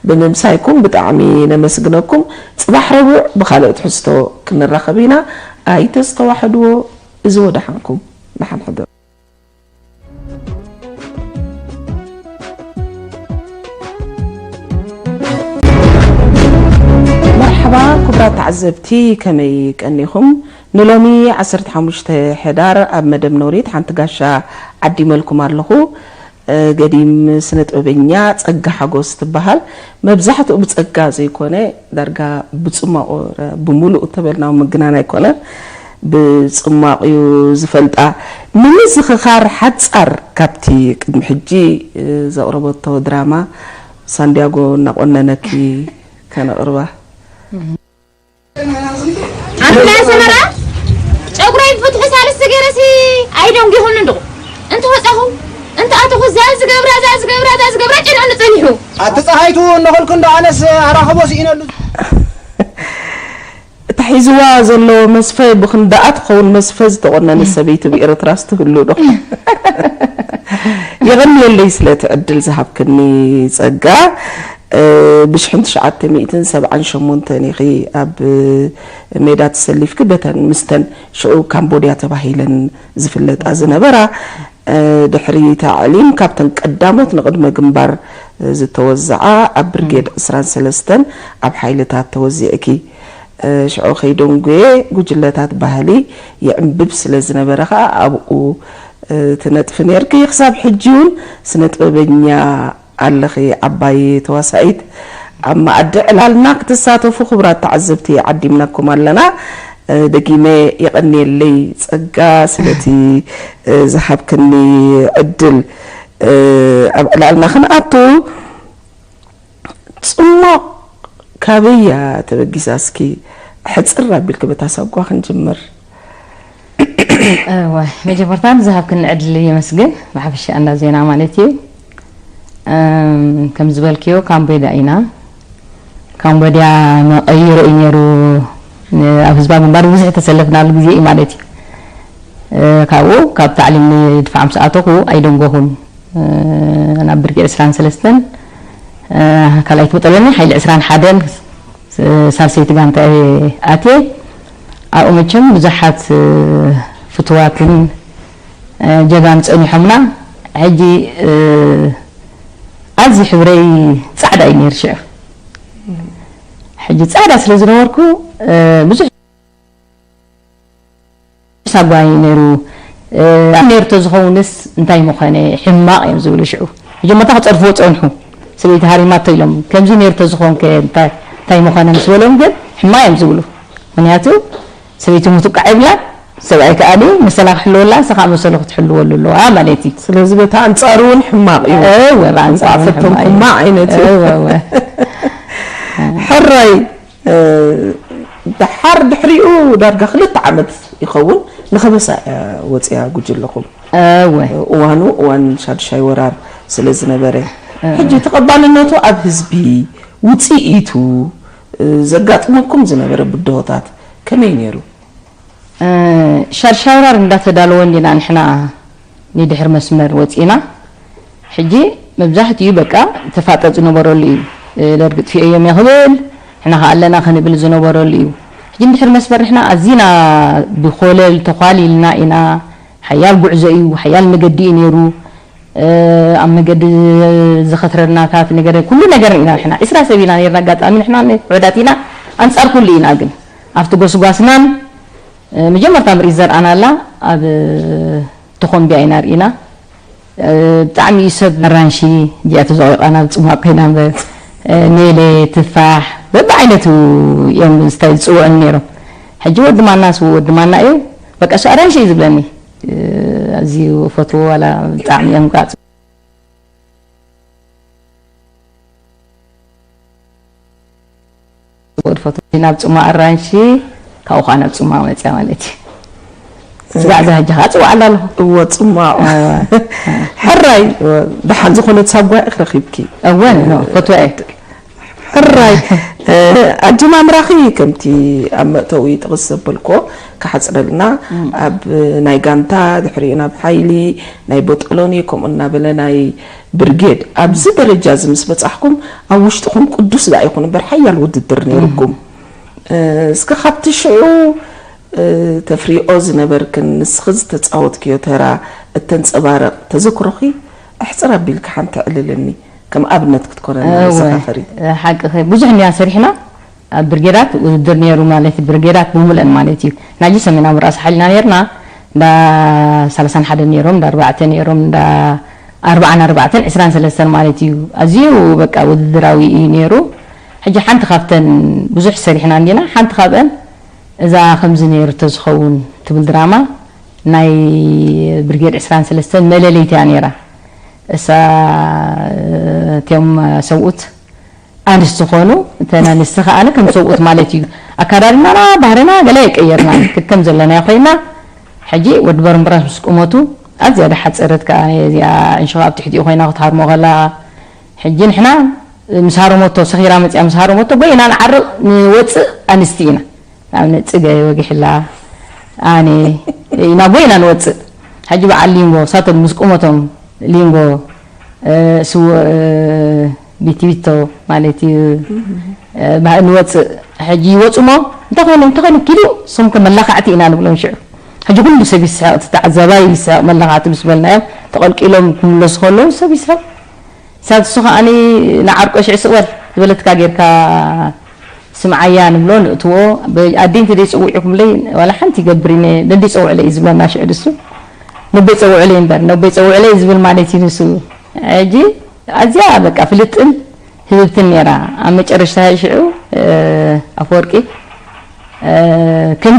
ብምምሳይኩም ብጣዕሚ ነመስግነኩም። ጽባሕ ረቡዕ ብኻልእ ትሕዝቶ ክንራኸብ ኢና። ኣይተስተዋሕድዎ። እዚ ወደሓንኩም። ደሓን ሕደሩ። መርሓባ ክቡራት ተዓዘብቲ፣ ከመይ ቀኒኹም? ንሎሚ ዓሰርተ ሓሙሽተ ሕዳር ኣብ መደብ ኖሪት ሓንቲ ጋሻ ዓዲመልኩም ኣለኹ። ገዲም ስነ ጥበበኛ ጸጋ ሓጎስ ትበሃል። መብዛሕትኡ ብጸጋ ዘይኮነ ዳርጋ ብጽማቑ፣ ብሙሉእ እተበልና ምግናን ኣይኮነን፣ ብጽማቕ እዩ ዝፈልጣ። ንምዝኽኻር ሓጻር ካብቲ ቅድሚ ሕጂ ዘቕረበቶ ድራማ ሳንዲያጎ እናቖነነኪ ከነቕርባ። ኣንቲ ናይ ኣሰመራ ጨጉረይ ፍትሑ ሳልስቲ ገይረሲ ኣይደንጊኹን እንድኹ። እንተ ወጻኹ እንተ ኣተኹ እዛ ዝገብራ እዛ ዝገብራ እዛ ዝገብራ ጨንዑኒ ጸኒሑ። ኣቲ ጸሃይቱ እነኸልኩ እንዶ ኣነስ ኣራኽቦ ስኢነሉ። እቲ ሒዝዋ ዘሎ መስፈ ብኽንደኣ ትኸውን መስፈ ዝተቖነነት ሰበይቲ ብኤርትራስ ትህሉ ዶ? የቐንየለይ ስለቲ ዕድል ዝሃብክኒ ጸጋ። ብሽሕን ትሽዓተ ሚእትን ሰብዓን ሸሞንተን ኢኺ ኣብ ሜዳ ተሰሊፍኪ በተን ምስተን ሽዑ ካምቦድያ ተባሂለን ዝፍለጣ ዝነበራ ድሕሪ ታዕሊም ካብተን ቀዳሞት ንቕድመ ግንባር ዝተወዝዓ ኣብ ብርጌድ ዕስራን ሰለስተን ኣብ ሓይልታት ተወዚዕኪ። ሽዑ ከይደንጉየ ጉጅለታት ባህሊ ይዕንብብ ስለ ዝነበረ ከኣ ኣብኡ ትነጥፊ ነርኪ። ክሳብ ሕጂ እውን ስነ ጥበበኛ ኣለኺ ዓባይ ተዋሳኢት። ኣብ መኣዲ ዕላልና ክትሳተፉ ክቡራት ተዓዘብቲ ዓዲምናኩም ኣለና። ደጊመ የቐንየለይ ጸጋ ስለቲ ዝሃብክኒ ዕድል። ኣብ ዕላልና ክንኣቱ ጽማቕ ካበይ እያ ተበጊሳ? እስኪ ሕጽር ኣቢልኪ በታ ሳጓ ክንጅምር። እወ መጀመርታ ንዝሃብክኒ ዕድል የመስግን ብሓፈሻ እንዳ ዜና ማለት እዩ። ከም ዝበልክዮ ካምቦድያ ኢና። ካምቦድያ መቐይሮ እዩ ነይሩ። ኣብ ህዝባዊ ግንባር ብዙሕ ተሰለፍናሉ ግዜ እዩ ማለት እዩ። ካብኡ ካብ ታዕሊም ንድፋዕ ምስ ኣተኹ ኣይደንጎኹን። ናብ ብርጌድ ዕስራን ሰለስተን ካልኣይቲ መጠለኒ ሓይሊ ዕስራን ሓደን ሳልሰይቲ ጋንታ እየ ኣትየ። ኣብኡ መቸም ብዙሓት ፍትዋትን ጀጋን ጸኒሖምና። ሕጂ ኣዝዩ ሕብረይ ጻዕዳ እዩ ነይሩ ሽዑ። ሕጂ ጻዕዳ ስለ ዝነበርኩ ብዙሕ ሳጓ እዩ ነይሩ። ነይሩ ተዝኸውንስ እንታይ ምኾነ፣ ሕማቕ እዮም ዝብሉ ሽዑ። መጀመርታ ክጸርፍዎ ጸንሑ። ሰበይቲ ሃሪማቶ ኢሎም ከምዚ ነይሩ ተዝኸውን ከ እንታይ እንታይ ምኾነ ምስ በሎም ግን ሕማቕ እዮም ዝብሉ። ምኽንያቱ ሰበይቲ ምትቃዕ የብላን፣ ሰብኣይ ከኣ ድዩ መሰላ ክሕልወላ ንሳ ከኣ መሰሉ ክትሕልወሉ ኣለዋ ማለት እዩ። ስለዚ በቲ ኣንጻሩ እውን ሕማቕ እዩ። እወ ብኣንጻሩ እውን ሕማቕ እዩ። ሕማቕ ዓይነት እዩ። እወ እወ። ሕራይ ደሓር ድሕሪኡ ዳርጋ ክልተ ዓመት ይኸውን ንኸበሳ እያ ወፂኣ ጉጅለኹም። እወ። እዋኑ እዋን ሻድሻይ ወራር ስለ ዝነበረ ሕጂ ተቐባልነቱ ኣብ ህዝቢ ውፅኢቱ ዘጋጥመኩም ዝነበረ ብድሆታት ከመይ ነይሩ? ሻድሻይ ወራር እንዳተዳለወ እንዲና ንሕና ንድሕር መስመር ወፂና። ሕጂ መብዛሕትኡ በቃ ተፋጠጥ ዝነበረሉ እዩ። ደርጊ ጥፊኦም እዮም ክብል፣ ንሕና ከኣ ኣለና ክንብል ዝነበረሉ እዩ። ሕጂ እንድሕር መስመር ንሕና ኣዚና ብኮለል ተዃሊልና ኢና። ሓያል ጉዕዞ እዩ፣ ሓያል መገዲ እዩ ነይሩ። ኣብ መገዲ ዝኸትረናታት ነገር፣ ኩሉ ነገር ኢና ንሕና። ዒስራ ሰብ ኢና ነርና፣ ኣጋጣሚ ንሕና ውሑዳት ኢና፣ ኣንጻር ኩሉ ኢና። ግን ኣብቲ ጎስጓስናን መጀመርታ ምርኢት ዘርኣናላ ኣብ ተኾምቢያ ኢና ርኢና። ብጣዕሚ እዩ ሰብ ኣራንሺ እዚኣ ተዘቒቓ ናብ ጽማቕ ኮይና እምበር፣ ኔሌ፣ ትፋሕ፣ በብዓይነቱ እዮም ዝታይ ዝጽውዑኒ ነይሮም። ሕጂ ወዲ ማና ስው ወዲ ማና እዩ፣ በቃ እሱ ኣራንሺ እዩ ዝብለኒ። ኣዝዩ ፈትዎ ዋላ ብጣዕሚ እዮም ቃ ጽቡቕ ዝፈትዎ። ናብ ጽማ ኣራንሺ፣ ካብኡ ኸዓ ናብ ጽማ መጽያ ማለት እዩ። ስጋዕ እዛ ሕጂ ኸዓ ጽዋዕ ኣላ ኣለኹ። እወ፣ ጽማ። እወ። ሕራይ፣ እወ፣ ደሓን ዝኾነት ሳጓ ኢኺ ረኺብኪ። እወ፣ ኖ፣ ፈትዋ እየ። ሕራይ፣ እ፣ ኣጀማምራኺ ከምቲ ኣብ መእተዊ ጥቕስ ዘበልኮ ክሓጽረልና፣ ኣብ ናይ ጋንታ፣ ድሕሪኡ ናብ ሓይሊ፣ ናይ ቦጦሎኒ፣ ከምኡ እናበለ ናይ ብርጌድ። ኣብዚ ደረጃ እዚ ምስ በጻሕኩም፣ ኣብ ውሽጥኹም ቅዱስ ደኣ ይኹን እምበር ሓያል ውድድር ነይርኩም። እ፣ እስከ ካብቲ ሽዑ፣ እ፣ ተፍሪኦ ዝነበርክን ንስኺ ዝተጻወትክዮ ተራ እተንጸባርቕ ተዘክሮኺ ኣሕጽር ኣቢልካ ሓንቲ ኣዕልልኒ፣ ከም ኣብነት ክትኮነና እወ፣ መዘኻኸሪት። ሓቅኺ፣ ብዙሕ እንዲና ሰሪሕና። ኣብ ብርጌዳት ውድድር ነይሩ ማለት እዩ። ብርጌዳት ብምሉአን ማለት እዩ። ናጂ ሰሜናዊ ራእሲ ሓይልና ነይርና፣ እንዳ ሰላሳን ሓደን ነይሮም፣ እንዳ ኣርባዕተ ነይሮም፣ እንዳ ኣርባዓን ኣርባዕተን፣ ዕስራን ሰለስተን ማለት እዩ። ኣዝዩ በቃ ውድድራዊ እዩ ነይሩ። ሕጂ ሓንቲ ካብተን ብዙሕ ሰሪሕና እንዲና፣ ሓንቲ ካብአን እዛ ከምዚ ነይሩ ተዝኸውን ትብል ድራማ ናይ ብርጌድ ዕስራን ሰለስተን መለለይቲ እያ ነይራ። እሳ፣ እቲኦም ሰብኡት ኣንስቲ ኾኑ፣ እተን ኣንስቲ ከኣ ከም ሰብኡት ማለት እዩ። ኣካዳድናና፣ ባህርና ገለ ኣይቀየርናን። ከከም ዘለናዮ ኮይና፣ ሕጂ ወዲ በርምብራስ ምስ ቁመቱ፣ ኣብ ዝያዳ ሓጸረት ከኣ እዚኣ እንሽኻ ኣብ ትሕቲኡ ኮይና ክትሃርሞ ከላ፣ ሕጂ ንሕና ምስ ሃረመቶ፣ ሰኺራ መጽያ ምስ ሃረመቶ፣ ጎይና ንዓርቕ ንወጽእ ኣንስቲ ኢና። ንኣብነት ጽገ ወጊሕላ፣ ኣነ ኢና ጎይና ንወጽእ። ሕጂ በዓል ሊንጎ፣ ሳቶም ምስ ቁመቶም ሊንጎ፣ እ፣ ስዉእ፣ እ፣ ቢቲቢቶ ማለት እዩ። እ፣ ባ-፣ ንወጽእ። ሕጂ ይወጹ እሞ፣ እንተኾይኑ፣ እንተኾይኑ ኪዱ፣ ስምኩም መላኻዕቲ ኢና ንብሎም ሽዑ። ሕጂ ኩሉ ሰብ ይስሕቕ፣ እቲ ተዓዛባይ ይስሕቕ፣ መላኻዕቲ ምስ በልናዮም፣ ተቐልቂሎም ክምለሱ ከለዉ ሰብ ይስሕቕ። ሳብ እሱ ከኣኒ ንዓርቆ ሽዕ ስቕ በል ዝበለትካ ጌርካ ስምዓያ ንብሎ፣ ንእትዎ። ኣዴንቲ ደይ ጽውዒኹምለይ ዋላ ሓንቲ ይገብር ኢነ፣ ነደይ ጸውዕለይ እዩ ዝብለና ሽዑ ንሱ። ነቦይ ጸውዕለይ እምበር፣ ነቦይ ጸውዕለይ ዝብል ማለት እዩ ንሱ። ሕጂ ኣዝያ በቃ ፍልጥን ህብብትን ነይራ። ኣብ መጨረሽታ ሽዑ፣ እ፣ ኣፈወርቂ፣ እ፣ ከም